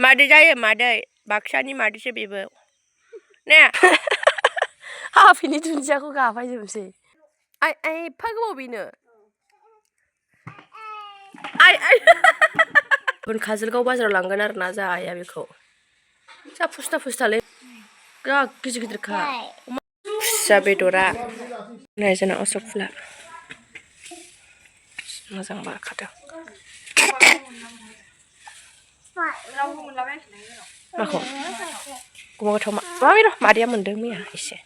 मादै जायो मादै बाक्सानि मादैसो बेबो ने हाफिनि दुन्दियाखौ गाफायजोबसै आइ आइ एफा गोबाव बेनो आइ आइ काजलगाव बाजाराव लांगोन आरो ना जोंहा आइया बेखौ जा फुस्था फुस्थालै बिराद गिदिर गिदिरखा खुसिया बेदरा नै जोंना अशक फुला मोजां बारखादों माखौ गुमा गोथाव माबे र' मादैया मोनदों मैया एसे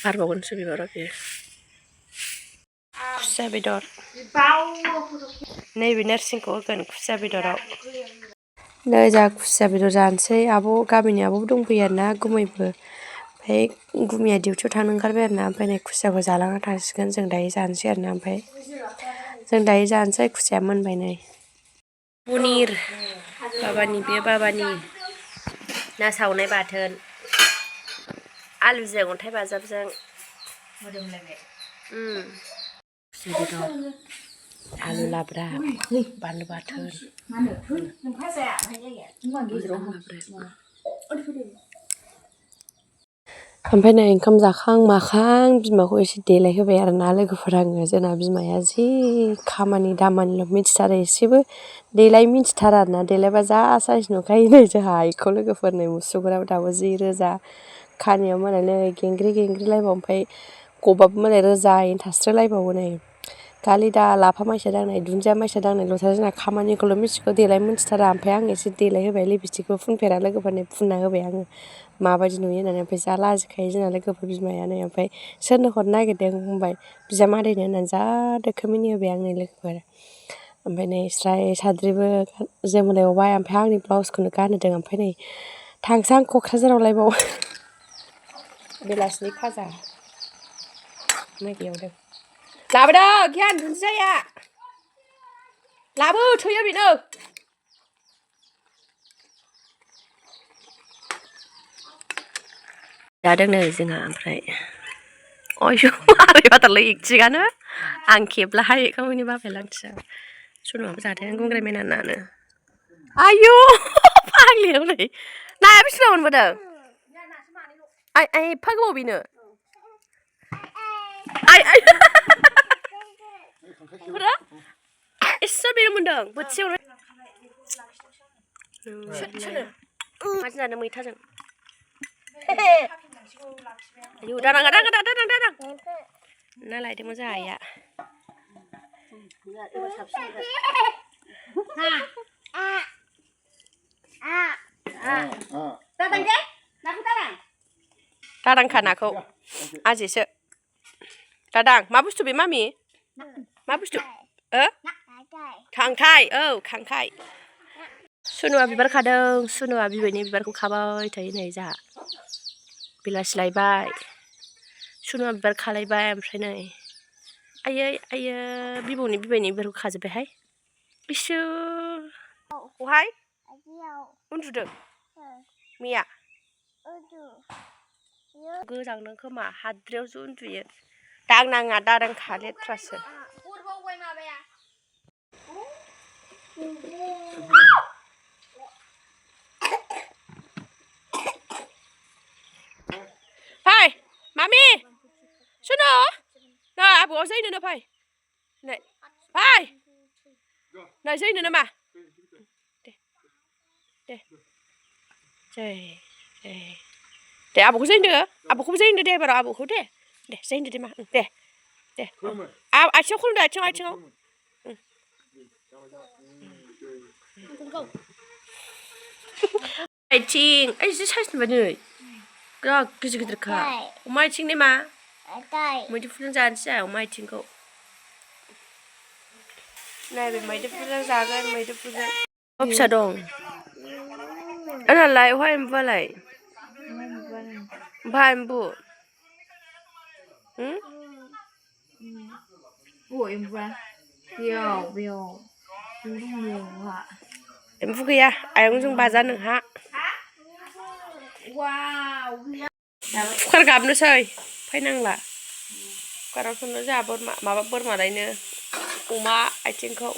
बारबावगोनसो बिबारा बेयो खुसिया बेदर नैबे नोरसिंखौ होगोन खुसिया बेदराव नै जोंहा खुसिया बेदर जानोसै आब' गामिनि आब'बो दंफैयो आरोना गुमैबो ओमफ्राय गुमैया डिउटियाव थांनो ओंखारबाय आरोना ओमफ्राय नै खुसियाखौ जालांना थांसिगोन जों दायो जानोसै आरोना ओमफ्राय जों दायो जानोसै खुसिया मोनबाय नै पनिर बाबानि बे बाबानि ना सावनाय बाथोन आलुजों अन्थाइ बाजाबजों मोदोमलायबाय आलु लाब्रा बानलु बाथोन ओमफ्राय नै ओंखाम जाखां माखां बिमाखौ एसे देलायहोबाय आरोना लोगोफोर आङो जोंना बिमाया जि खामानि दामानिल' मिथिथारो एसेबो देलाय मिथिथारा आरोना देलायबा जा साइस नुखायो नै जोंहा आइखौ लोगोफोर नै मुसुगुराबो दाबो जि रोजा खानायाव मालाय नै गेंग्रि गेंग्रिलायबाव ओमफ्राय गबाबो मालाय रोजायैनो थास्रोलायबावो नै खालि दा लाफा माइसा दांनाय दुन्दिया माइसा दांनायल'थार जोंना खामानिखौल' मिथिगौ देलाय मिथिथारा ओमफ्राय आं एसे देलाय होबाय लिपस्टिकबो फुनफेरा लोगोफोरनो फुनना होबाय आङो माबायदि नुयो होननानै ओमफ्राय जा लाजिखायो जोंना लोगोफोर बिमायानो ओमफ्राय सोरनो हरनो नागिरदों होनबाय बिजामादैनो होननानै जा दोखोमैनि होबाय आंनि लोगोफोर ओमफ्राय नै स्राय साद्रिबो जोमोलायबावबाय ओमफ्राय आंनि ब्लाउसखौनो गानहोदों ओमफ्राय नै थांसां क'क्राझारावलायबाव बेलासिनि खाजा मैगि एवदों लाबोदों गियान दुन्दियाया लाबो थोयो बेनो जादों नै जोंहा ओमफ्राय अयु मारै बाथारलै एक्टिङानो आं खेबलाहाय गावनि बाबाया लांथिया सनुआबो जादों गंग्राय मेनानानो आयु फाग्लियाव नै नाया बेसेबां मोनबोदों आइ आइ एफा गोबाव बेनो आइ आइ एसे बेनो मोनदों बोथिसेयावनो माजों जादों मैथाजों आयु दादां ना लायदोंमोन जोंहा आइया दादांखा नाखौ आजेसो दादां मा बुस्थु बे मामि मा बुस्थु खांखाय औ खांखाय सुनुआ बिबार खादों सुनुआ बिबैनि बिबारखौ खाबाय थायो नै जोंहा बेलासि लायबाय सुनुआ बिबार खालायबाय ओमफ्राय नै आयै आयै बिबैनि बिबारखौ खाजोब्बायहाय बिसु अहाय उन्दुदों मैया गोजांदों खोमा हाद्रियावसो उन्दुयो दांनाङा दादांखा लेथ्रासो फै मामि सुनु नै आबौआ जैनोनो फै नै फै नै जैनो नामा दे दे जै दे आबौखौ जैनो आबौखौबो जैनो दे एबार आबौखौ दे दे जैनो दे मा दे दे आथिङाव खुलुमदो आथिङाव आथिं ओइ जि साइस नुबाय नै बिराद गिदिर गिदिरखा अमा आथिं ने मा मैदेरफोरजों जानोसै आं अमा आथिंखौ नैबे मैदेरफोरजों जागोन मैदेरफोरजों फिसा दं ओनालाय अहाय एम्बुआलाय ओमफ्राय एम्बु एम्बु गैया आयंजों बाजा नोंहा कुकार गाबनोसै फैनांला कुकाराव संनो जोंहा बोरमा माबा बोरमा लायनो अमा आथिंखौ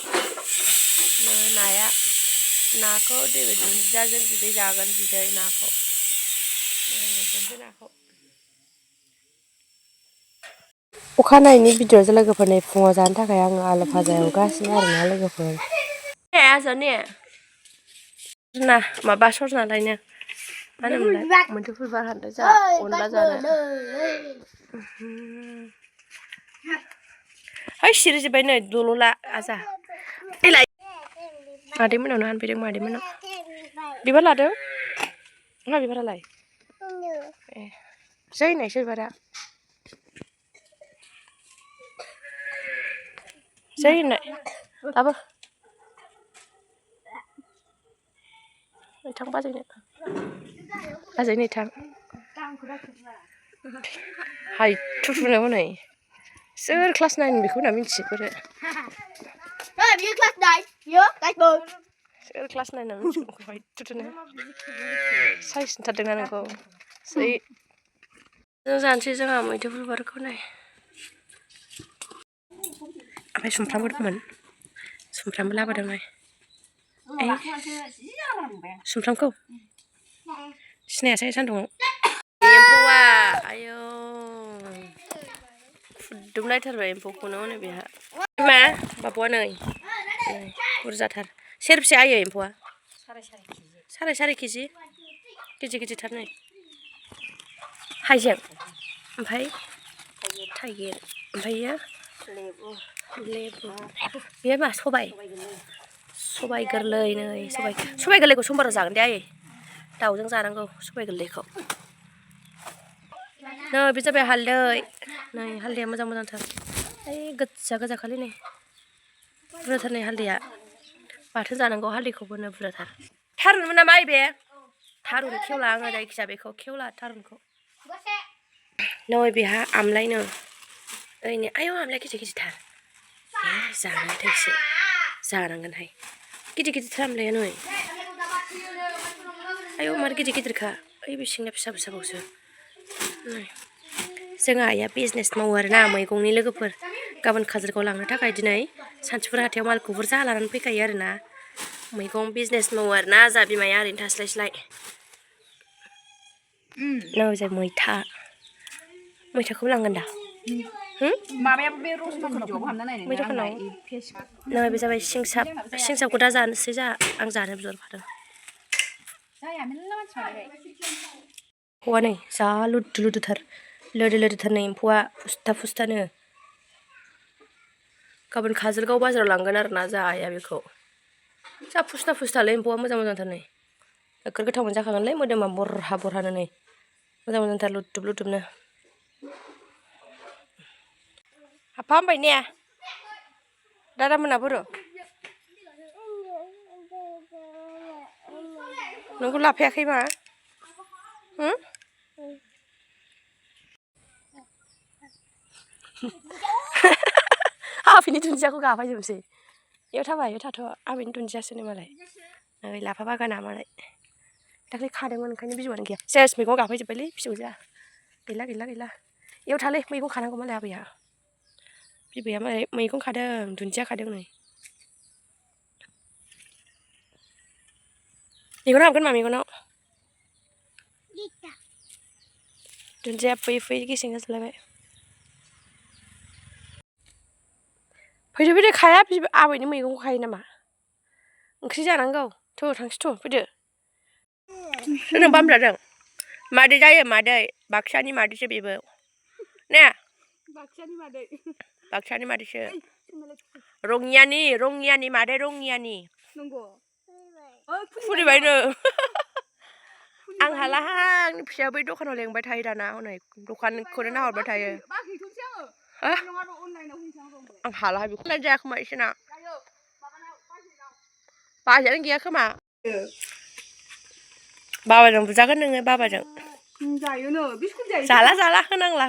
नाखौ दुन्दियाजों बिदै जागोन बिदै नाखौ नाखौ अखानायैनि भिडिअ'जों लोगोफोरनि फुङाव जानो थाखाय आङो आलु भाजा एवगासिनो आरोना लोगोफोर आजाने ना माबा सरना लायनो मा होनोमोनलाय मैदुफुल बिबार हानदों जोंहा अनला जानो है सिरिजोब्बाय नै दल'ला आजा मादै मोनावनो हानफैदों मादै मोनाव बिबार लादों मा बिबारालाय ए जै होननायसो बिबारा जै होननाय दाबो थां बाजैनो थां हाय थुथुनो हनै सोर क्लास 9 बेखौ होनना मिथियोफोरो बियो क्लास 9 बियो गासिबो सोर क्लास 9 होनना मिथिगौ हाय थुथुनो साइज नुथारदोंना नोंखौ जै जों जानोसै जोंहा मैदुफुल बिबारखौ नै ओमफ्राय सुमफ्रामबो दंमोन सुमफ्रामबो लाबोदों सुमफ्रामखौ सिनायासै सान्दुङाव एम्फौआ आयौ खुदुमलायथारबाय एम्फौखौनो हनै बेहा मा बाबुआ नै बुरजाथार सेरबेसे आयो एम्फौआ साराय केजि गिदिरथार नै हाइजें ओमफ्राय थाइगिर ओमफ्रायो लेबु बेयो मा सबाइ गोरलै नै सबाइ गोरलैखौ समबाराव जागोन दे आयै दाउजों जानांगौ सबाइ गोरलैखौ नै बे जाबाय हालदै नै हालदैया मोजांथार ओइ गोजा खालि नै बुरजाथार नै हालदैया बाथोन जानांगौ हालदैखौबो नो बुरजाथार थारुनमोन नामा आइ बे थारुन खेवला आङो जायखिजाया बेखौ खेवला थारुनखौ नै बेहा आमलायनो ओइनै आयौ आमलाया गिदिरथार ए जानाय थाइसे जानांगोनहाय गिदिरथार आमलाया नै आयौ मार गिदिरखा ओइ बे सिंना फिसाबावसो जोंहा आइया बिजनेस मावो आरोना मैगंनि लोगोफोर गाबोन काजलगाव लांनो थाखाय दिनै सानथिफुर हाथायाव मालखौ बुरजा लानानै फैखायो आरोना मैगं बिजनेस मावो आरोना जा बिमाया ओरैनो थास्लायस्लाय नै जाय मैथाखौबो लांगोन दा माबायाबो बे रसना भिडिअ'आव हाबना नायनो नै बे जाबाय सिंसाबखौ दा जानोसै जा आं जानो बिहरफादों एम्फौआ नै जा लुदुथार लोदोथार नै एम्फौआ फुस्तानो गाबोन काजलगाव बाजाराव लांगोन आरोना जाया बेखौ जा फुस्तालै एम्फौआ मोजांथार नै नोगोर गोथाव मोनजाखागोनलै मोदोमा बरहानो नै मोजांथार लुदुबनो हाबफा हामबाय ने दादा मोना बोरो नोंखौ लाफायाखै मा आफैनि दुन्दियाखौ गाफायजोबसै इयाव थाथ' आबैनि दुन्दियासोनो मालाय नै लाफा बागाना मालाय दाख्लै खादोंमोन ओंखायनो बिजौआनो गैया सेस मैगं गाफायजोब्बायलै फिसौजोआ गैला इयाव थालै मैगं खानांगौ मालाय आबैया बिबैया मालाय मैगं खादों दुन्दिया खादों नै मेगनाव हाबगोन मा मेगनाव दुन्दिया फैयै गेसें जाजोबलायबाय फैदो खाया आबैनि मैगंखौ खायो नामा ओंख्रि जानांगौ थांसै फैदो नों बामजादों मादै जायो मादै बाक्सानि मादैसो बेबो ने बाक्सानि मादैसो रङियानि मादै रङियानि फुरिबायनो आं हालाहाय आंनि फिसाया बै दखानाव लेंबाय थायो दाना हनै दखानखौनो नाहरबाय थायो आं हालाहाय बेखौ जायाखोमा इसोरना बाजारानो गैया खोमा बाबाजों बुजागोन नोङो बाबाजों जाला होनांला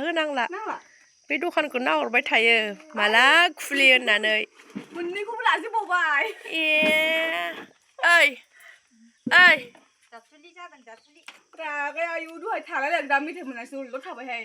बे दखानखौ नाहरबाय थायो माला खुलियो होननानै मोननैखौबो लाजोबबावबाय ए ओइ ตราก็อายุด้วยถ่ายแล้วเด็กดำไม่ถึงเหมือนไอ้ซูรถขับไปให้